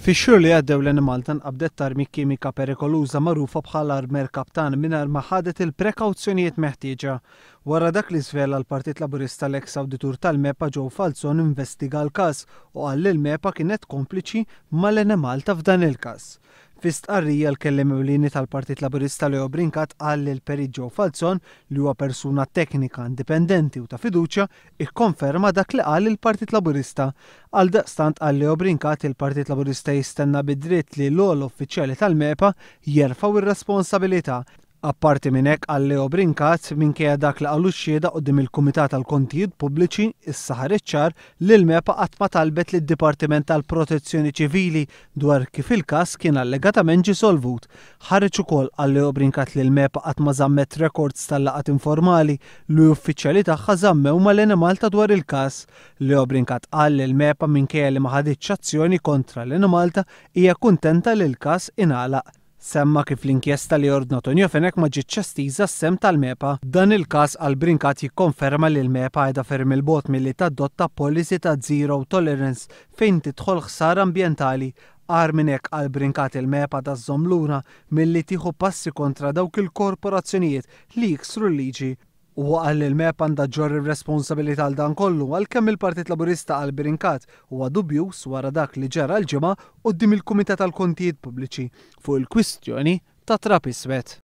Fix-xhur li għaddew l-Enemalta nqabdet tarmi kimika perikoluża magħrufa bħala Mercaptan mingħajr ma ħadet il-prekawzjonijiet meħtieġa. Wara dak li żvela l-Partit Laburista, l-eks awditur tal-MEPA Joe Falzon investiga l-każ u qal li l-MEPA kienet kompliċi mal-Enemalta f'dan il-każ. Fi stqarrija, l-kelliem ewlieni tal-Partit Laburista Leo Brincat qal li l-Perit Joe Falzon, li huwa persuna teknika indipendenti u ta' fiduċja, ikkonferma dak li qal il-Partit Laburista. Għaldaqstant, qal Leo Brincat, il-Partit Laburista jistenna bi dritt li l-ogħla uffiċjali tal-MEPA jerfgħu r-responsabilità. Apparti minn hekk, qal Leo Brincat, minkejja dak li qalu x-xhieda quddiem il-Kumitat għall-Kontijiet Pubbliċi, issa ħareġ ċar li l-MEPA qatt ma talbet lid-Dipartiment tal-Protezzjoni Ċivili dwar kif il-każ kien allegatament ġie solvut. Ħareġ ukoll, qal Leo Brincat, li l-MEPA qatt ma żammet rekords tal-laqgħat informali li uffiċjali tagħha żammew mal-Enemalta dwar il-każ. Leo Brincat qal li l-MEPA, minkejja li ma ħaditx azzjoni kontra l-Enemalta, hija kuntenta li l-każ ingħalaq. Semma kif l-inkjesta li ordna Tonio Fenech ma ġietx estiża s-sehem tal-MEPA. Dan il-każ, qal Brincat, jikkonferma li l-MEPA qiegħda ferm 'il bogħod milli tadotta policy ta' zero tolerance fejn tidħol ħsara ambjentali. Agħar minn hekk, qal Brincat, il-MEPA għadha żżomm lura milli tieħu passi kontra dawk il-korporazzjonijiet li jiksru l-liġi. Huwa qal li l-MEPA għandha ġġorr ir-responsabilità għal dan kollu, għalkemm il-Partit Laburista, qal Brincat, huwa dubjuż wara dak li ġara l-Ġimgħa quddiem il-Kumitat għall-Kontijiet Pubbliċi fuq il-kwistjoni ta' trab iswed.